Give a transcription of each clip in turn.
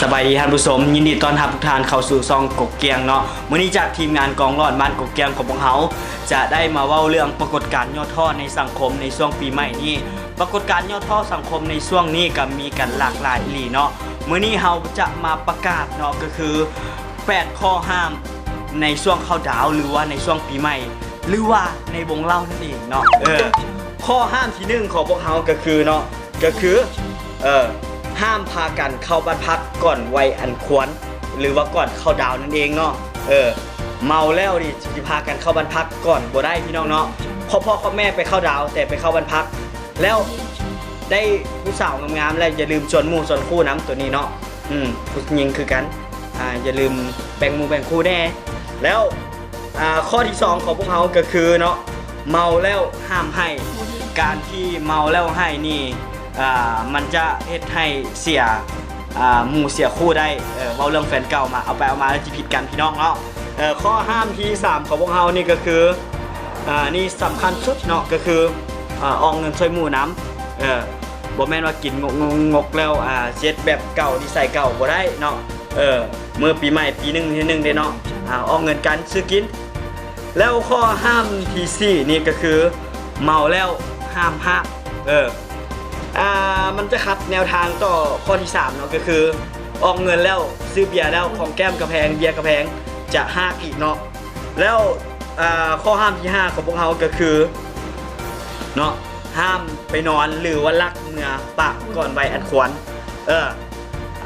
ສະບາຍດີທ່ານຜູ້ຊົມ, ຍິນດີຕ້ອນຮັບທຸກທ່ານເຂົ້າສູ່ຊ່ອງກົກກ້ຽງເນາະ. ມື້ນີ້ຈາກທີມງານກອງຫຼອນບ້ານກົກກ້ຽງຂອງພວກເຮົາ ຈະໄດ້ມາເວົ້າເລື່ອງປາກົດການຫຍໍ້ທໍ້ໃນສັງຄົມໃນຊ່ວງປີໃໝ່ນີ້. ປາກົດການຫຍໍ້ທໍ້ສັງຄົມໃນຊ່ວງນີ້ກໍມີກັນຫຼາກຫຼາຍອີ່ຫຼີເນາະ. ມື້ນີ້ເຮົາຈະມາປະກາດເນາະ ກໍຄືແປດຂໍ້ຫ້າມໃນຊ່ວງເຂົ້າດາວ ຫຼືວ່າໃນຊ່ວງປີໃໝ່ ຫຼືວ່າໃນວົງເຫຼົ້ານັ້ນເອງເນາະ. ເອີ ຂໍ້ຫ້າມທີໜຶ່ງຂອງພວກເຮົາກໍຄືເນາະ ກໍຄື ເອີ ຫ້າມພາກັນເຂົ້າບ້ານພັກກ່ອນໄວອັນຄວນ ຫຼືວ່າກ່ອນເຂົ້າດາວນັ້ນເອງເນາະ. ເອີ ເມົາແລ້ວນີ້ຊິພາກັນເຂົ້າບ້ານພັກກ່ອນບໍ່ໄດ້ພີ່ນ້ອງເນາະ. ຄອບພໍ່ຄອບແມ່ໄປເຂົ້າດາວ ແຕ່ໄປເຂົ້າບ້ານພັກ ແລ້ວໄດ້ຜູ້ສາວງາມໆ ແລ້ວຢ່າລືມຊວນໝູ່ຊວນຄູ່ນຳ ໂຕນີ້ເນາະ. ອືມ ຜູ້ຍິງຄືກັນ ອ່າ ຢ່າລືມແບ່ງໝູ່ແບ່ງຄູ່ແດ່. ແລ້ວ ອ່າ ຂໍ້ທີສອງຂອງພວກເຮົາກໍຄືເນາະ ເມົາແລ້ວຫ້າມໄຫ້. ການທີ່ເມົາແລ້ວໄຫ້ນີ້ ອ່າ ມັນຈະເຮັດໃຫ້ເສຍ ອ່າ ໝູ່ເສຍຄູ່ໄດ້. ເອີ ເວົ້າເລື່ອງແຟນເກົ່າມາ ເອົາໄປເອົາມາແລ້ວຊິຜິດກັນພີ່ນ້ອງເນາະ. ເອີ ຂໍ້ຫ້າມທີສາມຂອງພວກເຮົານີ້ກໍຄື ອ່າ ນີ້ສຳຄັນສຸດເນາະ ກໍຄື ອ່າ ອອກເງິນຊ່ວຍໝູ່ນຳ. ເອີ ບໍ່ແມ່ນວ່າກິນງົກໆໆແລ້ວ ອ່າ ເຮັດແບບເກົ່າ ນິໄສເກົ່າບໍ່ໄດ້ເນາະ. ເອີ ມື້ປີໃໝ່ປີໜຶ່ງເທື່ອໜຶ່ງເດ້ເນາະ ອ່າ ອອກເງິນກັນຊື້ກິນ. ແລ້ວຂໍ້ຫ້າມທີສີ່ນີ້ກໍຄື ເມົາແລ້ວຫ້າມຮາກ. ເອີ ອ່າ ມັນຈະຂັດແນວທາງຕໍ່ຂໍ້ທີສາມເນາະ ກໍຄືອອກເງິນແລ້ວຊື້ເບຍແລ້ວ ຂອງແກ້ມກະແພງ ເບຍກະແພງ ຈະຮາກອີກເນາະ. ແລ້ວ ອ່າ ຂໍ້ຫ້າມທີຫ້າຂອງພວກເຮົາກໍຄືເນາະ ຫ້າມໄປນອນ ຫຼືວ່າລັກເມືອປະກ່ອນໄວອັນຄວນ. ເອີ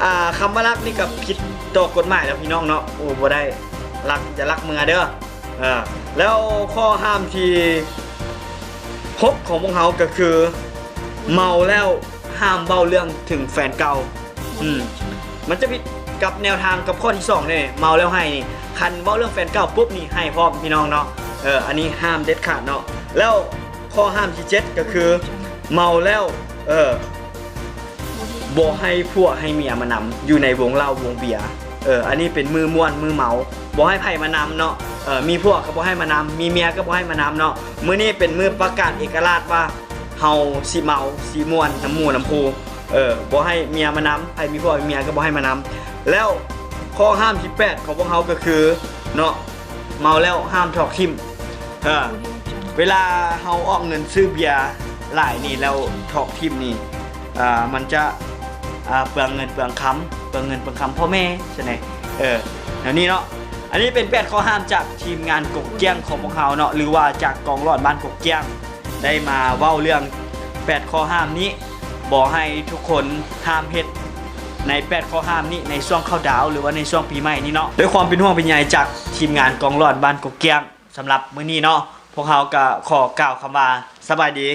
ອ່າ ຄຳວ່າລັກນີ້ກໍຜິດຕໍ່ກົດໝາຍແລ້ວພີ່ນ້ອງເນາະ. ໂອ້ ບໍ່ໄດ້ ລັກ ຢ່າລັກເມືອເດີ. ເອີ ແລ້ວຂໍ້ຫ້າມທີຫົກຂອງພວກເຮົາກໍຄື ເມົາແລ້ວຫ້າມເວົ້າເລື່ອງເຖິງແຟນເກົ່າ. ອືມ ມັນຈະຜິດກັບແນວທາງກັບຂໍ້ທີສອງເດ້ ເມົາແລ້ວໄຫ້ນີ້. ຄັນເວົ້າເລື່ອງແຟນເກົ່າປຸບນີ້ໄຫ້ພ້ອມພີ່ນ້ອງເນາະ. ເອີ ອັນນີ້ຫ້າມເດັດຂາດເນາະ. ແລ້ວ ຂໍ້ຫ້າມທີເຈັດກໍຄື ເມົາແລ້ວ ເອີ ບໍ່ໃຫ້ຜົວໃຫ້ເມຍມານຳຢູ່ໃນວົງເຫຼົ້າວົງເບຍ. ເອີ ອັນນີ້ເປັນມື້ມ່ວນມື້ເມົາ ບໍ່ໃຫ້ໃຜມານຳເນາະ. ເອີ ມີຜົວກໍບໍ່ໃຫ້ມານຳ ມີເມຍກໍບໍ່ໃຫ້ມານຳເນາະ. ມື້ນີ້ເປັນມື້ປະກາດເອກະລາດວ່າ ເຮົາຊິເມົາຊິມ່ວນນຳໝູ່ນຳຄູ່. ເອີ ບໍ່ໃຫ້ເມຍມານຳ ໃຜມີຜົວມີເມຍກໍບໍ່ໃຫ້ມານຳ. ແລ້ວຂໍ້ຫ້າມທີແປດຂອງພວກເຮົາກໍຄືເນາະ ເມົາແລ້ວຫ້າມຖອກຖິ້ມ. ເອີ ເວລາເຮົາອອກເງິນຊື້ເບຍຫຼາຍນີ້ແລ້ວຖອກຖິ້ມນີ້ ເອີ ມັນຈະ ເອີ ເປືອງເງິນເປືອງຄຳ ເປືອງເງິນເປືອງຄຳພໍ່ແມ່ຊັ້ນແຫຼະ. ເອີ ແນວນີ້ເນາະ. ອັນນີ້ເປັນແປດຂໍ້ຫ້າມຈາກທີມງານກົກກ້ຽງຂອງພວກເຮົາເນາະ ຫຼືວ່າຈາກກອງຫຼອນບ້ານກົກກ້ຽງ ໄດ້ມາເວົ້າເລື່ອງແປດຂໍ້ຫ້າມນີ້ ບໍ່ໃຫ້ທຸກຄົນຫ້າມເຮັດໃນແປດຂໍ້ຫ້າມນີ້ໃນຊ່ວງເຂົ້າດາວ ຫຼືວ່າໃນຊ່ວງປີໃໝ່ນີ້ເນາະ. ດ້ວຍຄວາມເປັນຫ່ວງເປັນໃຍຈາກທີມງານກອງຫຼອນບ້ານກົກກ້ຽງ ສຳລັບມື້ນີ້ເນາະ ພວກເຮົາກໍຂໍກ່າວຄຳວ່າ ສະບາຍດີ.